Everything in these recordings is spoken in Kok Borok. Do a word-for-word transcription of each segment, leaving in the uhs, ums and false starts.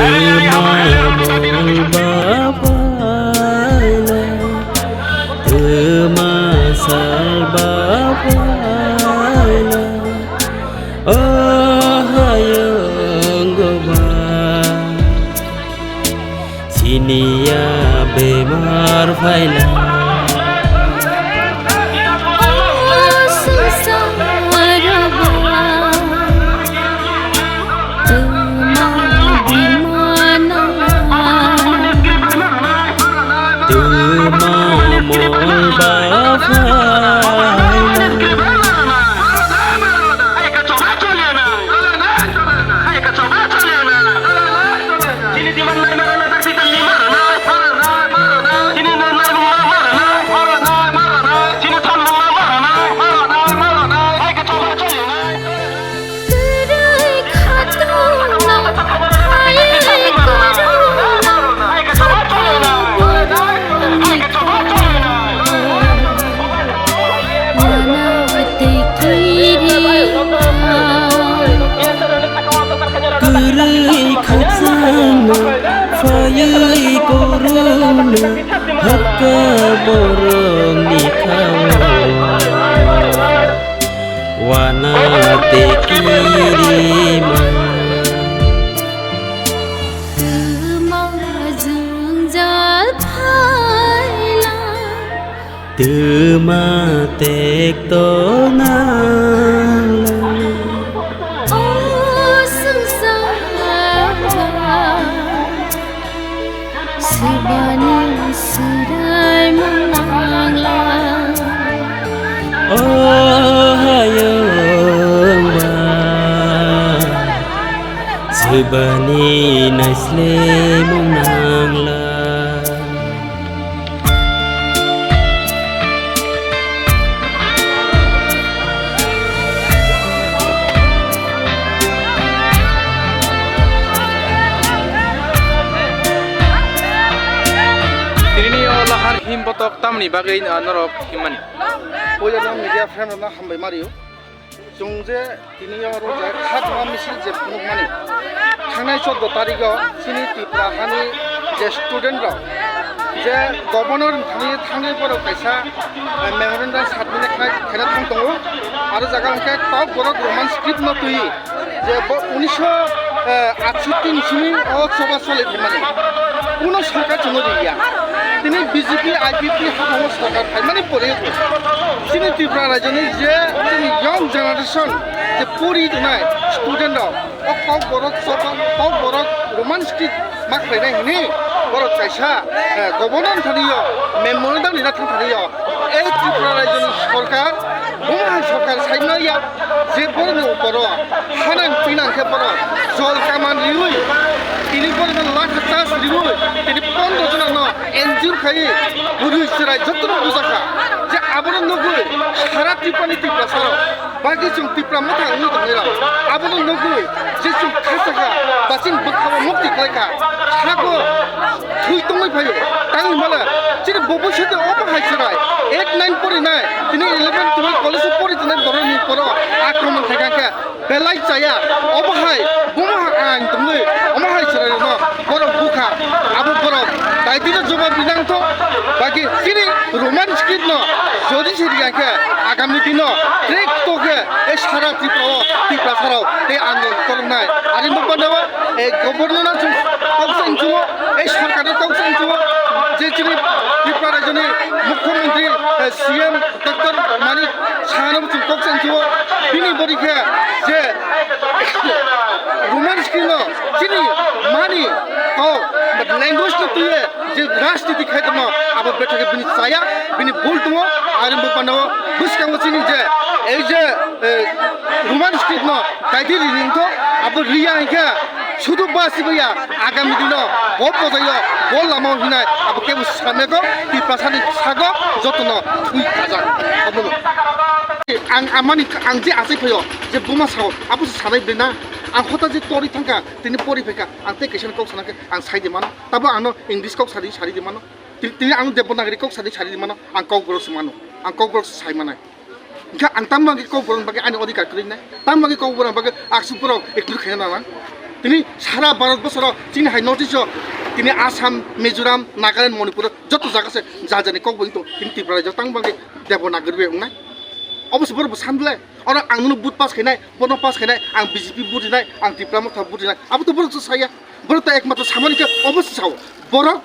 Twma mol ba phaila, twma sal ba phaila, o hayung ba. Chini ya bemar phaila. Twma mol ba phaila. Kwrwi khakchangma phaiwi korona hakha borokni khao. Wana tei kirima. Twma jwngjal phaila. Twma tekto nangla. O swngchar ba. Swbani swraimung nangla. O hayung ba, swbani naislemung nangla. Tini o lahar him botok tamni bagwi norok himmani? Puila no media friend rokno hambai mario. Chwng je tini o oro je khatma misil je phunukmani, thangnai chordo tarigo chini Tripura hani je student rok je governor thani thangwi borok kaisa, eh, memorandum submit khlai khaina thang tongo. Aro jaga hwnkhe tok borok Roman script no twi je bo unisho atsutti ni simi o choba choli phaimani. Kuno sorkar chwngno riya. Tini B J P, I P P haphangno sorkar phaimani pore chini Tripura rajyoni je chini young generation je pori tongnai student rok, o kok borok choba, kok borok Roman script ma khlainai hwnwi borok kaisa, eh, governor thani o memorandum rina thang thani o. Ei Tripura rajyoni sorkar, bumung hai sorkar saimanya, je borokni uporo hanang pinang khe borok jol kaman riwi, tini borokno lakh tas riwi, tini pondro jona no N G O khai bwrwi chwrai jotono bujakha je abono nugwi sara Tripurani Tiprasarok, bagwi chwng Tipra Motha wngwi tongnai rok, abono nugwi je chwng khachakha ba chini bwkhao mukti khlaikha, sago thwi tongwi phaio. Tangwi mala chini bobo sete obo hai chwrai eight nine porinai, tini eleven twelve college o pori tongnai borokni poro akromon khaikha khe belai chaya. Obo hai bomo hai ain tongwi omo hai chwrairokno borok bukha, abo borok daitino jobab rinangtho. Baki chini Roman script no jodi se riya khe agami dino track to khe e sara Tripura o Tiprasarok tei andolon koloknai. Ani mukbano e governor no chwng kok sa inchuo, e sorkar no kok sa inchuo, je chini Tripura rajyoni mukhyamantri, eh, C M Doctor Manik Saha no chwng kok sa inchuo, bini bori khe je Roman script no chini mani kok language no twiye je rajniti khai tongmo abo bethake bini chaya, bini bul tongo. Ani bo pano bwskango chini je ei je, eh, Roman script no daidi rini wngkho, abo riya hinkhe sudu basi baya agami dino bo bojayo bo lama hinai abo kebo saneko Tiprasani sago jotono thwi kajak. Abono ang amani ang je achai phaio je buma sao abo se sanai bena ang hota je tori thangka tini pori phaika ang tei kaisa kok sanakhe ang sai de mano tabo ano English kok sadi sari di mano. Ti-, tini ang Devanagari kok sadi sari di mano. Ang kok borok se mano. Ang kok borok se sai manai. Hingke ang tamo bagwi kok borok bagwi ani odhikar kwrwi nai. Tamo bagwi kok borok bagwi aksuk borok ektur khaina nang. Tini sara Bharat bosoro chini hai North East o tini Assam, Mizoram, Nagaland, Manipur o joto jaga se ja jani kok bai tong tini Tripura rajyo tang bagwi Devanagari bai wngnai. Obo se borok bo san bwle. Oro ang nono vote pass khainai, bono pass khainai, ang B J P vote rinai, ang Tipra Motha vote rinai. Abo to borok to saya. Borok to ekmatro samani khe obo se sao. Borok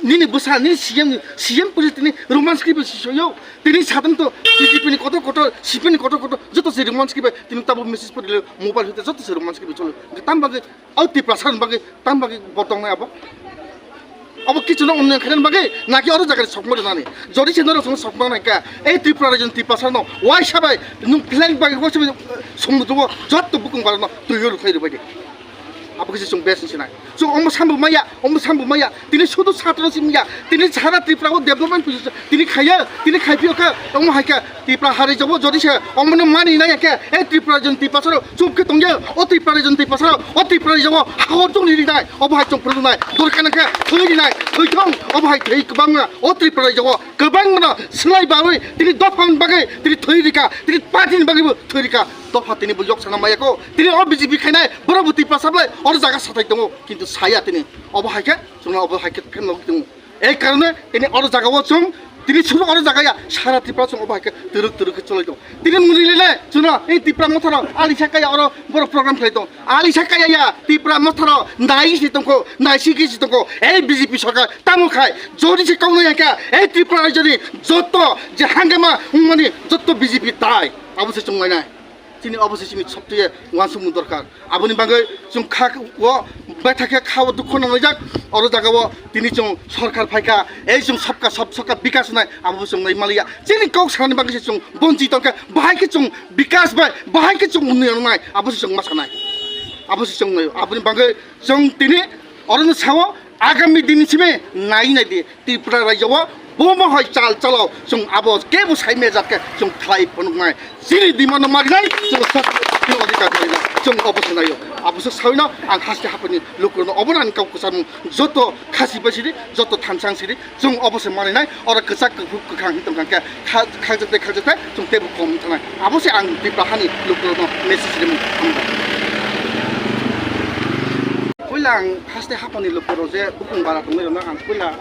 nini bwsa, nini C M, C M puri tini Roman script bai sisoyo. Tini sadam to B J P ni kotor kotor, C P M ni kotor kotor, joto se Roman script bai tini tabo message puri le, mobile hoite joto se Roman script bai cholo. Tam bagwi o Tiprasa ni bagwi, tam bagwi bo tongnai abo. Abo kichu no unnayong khainani bagwi, naki oro jaga ni sokma rwnani. Jodi se norok chwngno sokma nai kha, ei Tripura rajyo ni Tiprasa no waisa bai, nwng flag bai, waisa bai, somudro o joto bukung barano twi o rwkhai rwbai de. Abo khe se chwng best wngsinai. Chwng omo sambo maya, omo sambo maya. Tini sudu satro simi ya. Tini sara Tripura o development pisa tini khaiya, tini khaipio kha, omo hai kha. Tripura hari jabo jodi se omo no mani nai khe, e Tripura jon Tiprasa ro chup khe tongya. O Tripura jon Tiprasa ro, o Tripura jabo hao chung ni nai. Obo hai chung phuru nai. Dorkar na khe thwi ni nai. Thwi thong. Obo hai thwi kwbang na. O Tripura jabo kwbang na slai barwi tini dophang bagwi tini thwi rika. Tini party ni bagwi bo thwi rika. Dopha tini bo yok sana maya ko. Tini o B J P khainai, borok bo Tiprasa bwlai, oro jaga sathai tongo, kintu saya tini. Obo hai khe, chwngno obo hai khe, khe nog tongo. Ei karone tini oro jaga o chwng, tini chwng oro jaga ya, sara Tripura chwng obo hai khe twrwk twrwk khe cholai tongo. Tini muni lele, chwngno, ei Tipra Motha rok, alisa kaya oro, borok program khlai tongo. Alisa kaya ya, Tipra Motha rok, nai si tongkho, nai si khe si tongkho, ei B J P sarkar, tamo khai, jodi se kaunai ya khe, ei Tripura rajyoni, joto, je hangama, wngmani, joto B J P tai. Abo se chwng lainai. Chini obo se chini sobcheye uansukmung dorkar. Aboni bagwi chwng kha o betha khe kha o dukhu nanglaijak. Oro jaga o tini chwng sorkar phaikha, ei chwng sabka sab sabka bikas wngnai, abo bo chwng nai maliya. Chini kok sanani bagwi se chwng bonchi tongkha, bahai khe chwng bikas bai, bahai khe chwng unnoyon wngnai, abo se chwng ma sanai. Abo se chwng nai. Aboni bagwi chwng tini orono sao, agami din simi nai nai di. Tripura rajyo o bomo hai chal chalo chwng abo kebo sai mejak khe chwng khlai phunuknai. Chini demand no marinai chwng sak chini odhikar marinai chwng obo se naio. Abo se sawino ang haste hapani lukurokno obo ani kok kwcharmung joto khasi bai sidi joto thansang sidi chwng obo se marinai oro kwchak kwkhwrwk kwkhwrang hin tongkha khe kha-, khakjakte khakjakte chwng tebo kom thanai. Abo se ang Tripura hani lukurokno message rimung hambai. Puila ang haste hapani lukurok je bukung bara tongwi rokno ang puila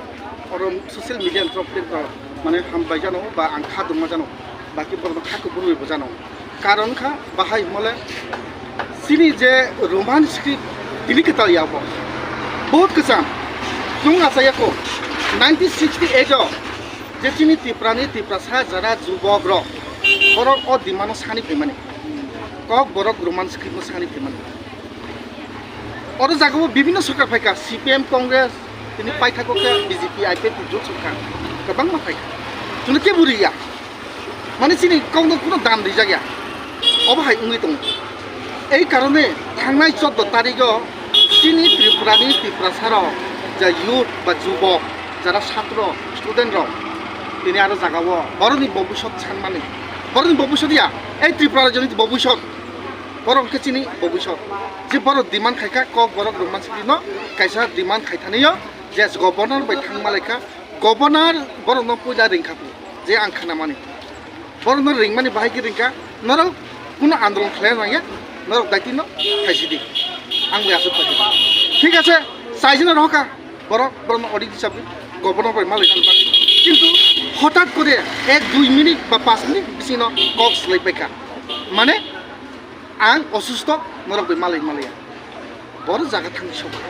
oro social media ni torof tei mane hambai jano ba ang kha dungma jano, baki borok kha kubui bo jano. Karon kha bahai hwnmale chini je Roman script tini kwtal ya bo bahut kwcham. Chwng achai ya kho nineteen sixty eight o je chini Tripura ni Tiprasa jara jubok rok borok o demand no sani phaimani, kok borok Roman script no sani phaimani. Oro jagao bibhinno sorkar phaikha, C P M, Congress, tini paithakgo khe B J P, I P F T jot sorkar kwbangma phaikha. Chwngno kebo riya. Mane chini kokno kuno dan rijak ya. Obo hai wngwi tongo. Ei karone thangnai choddo tarigo chini Tripurani Tiprasarok je youth ba jubok, jara satro, student rok, tini aro jagao borokni bobisot sanmani. Borokni bobisot ya, ei Tripura rajyoni bobisot. Borok hwnkhe chini bobisot. Je borok demand khaikha, kok borok Roman script no kaisa demand khaithani o, je governor bai thangma laikha, governor borokno puila ringkha phu, je ang khnamani. Borokno ringmani bahai khe ringkha, norok kuno andolon khlai nangya, norok daitino khaisidi. Ang bai aswk khaisidi. Thik ache, chaijino rohorkha, borok, borokno audit hisab governor bai malai nang bagwi. Kintu hotat kore ek dui minute ba panch minute bisingno kok swlai paikha. Mane, ang osusto, norok bai malai malaiya. Borok jaga thangwi sokha.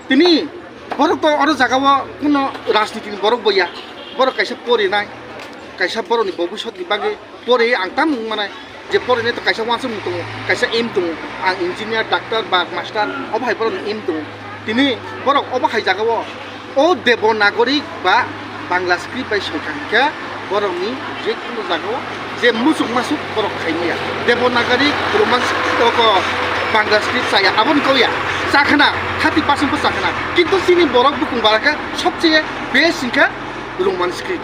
Tini borok to oro jagao kuno rajniti ni borok bo ya. Borok kaisa porinai, kaisa borokni bobisot ni bagwi pori ang tamo wng manai. Je porinai to kaisa uansukmung tongo, kaisa aim tongo. Ang engineer, doctor ba master, obo hai borokni aim tongo. Tini borok obo hai jagao o Devanagari ba Bangla script bai soi kha hwnkhe borokni je kunu jagao je muchuk masuk borok khai maya. Devanagari, Roman script, oko Bangla script chaya, aboni kok ya. Chakhna, thirty percent bo chakhna. Kintu chini borok bukung bara khe sobcheye best hwnkhe Roman script.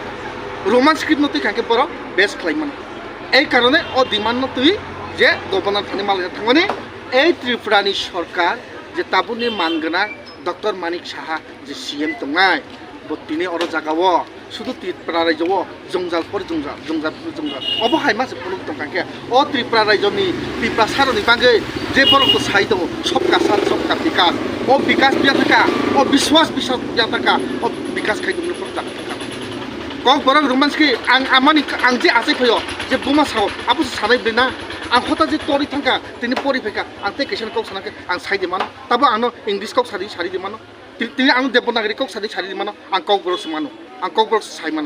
Roman script no twi kha hwnkhe borok best khlai mano. Ei karone o demand no twi je governor thani malai thangmani, ei Tripura ni sorkar je tabukni man gwnang Doctor Manik Saha je C M tongnai, bo tini oro jagao Sudu Tripura raijo o jongjal pore jongjal, jongjal pore jongjal. Obo hai ma se phunuk tong kha khe. O Tripura raijo ni Tiprasa rok ni bagwi je borok to sai tongo, sobka sat, sobka bikas. O bikas biya thaka, o biswas biswas biya thaka, o bikas khai tongmani borok jak thaka. Kok borok rwmani se ang amani ang je achai phaio, je buma sao, abo se sanai bwrwi na. Ang hota je tori thangkha, tini pori phaikha, ang tei kaisa kok sana khe ang sai di mano. Tabo ang no English kok sadi, sadi di mano. Ti-, tini ang Devanagari kok sadi, sadi di mano. Ang kok borok se mano. Ang kok borok se sai mano.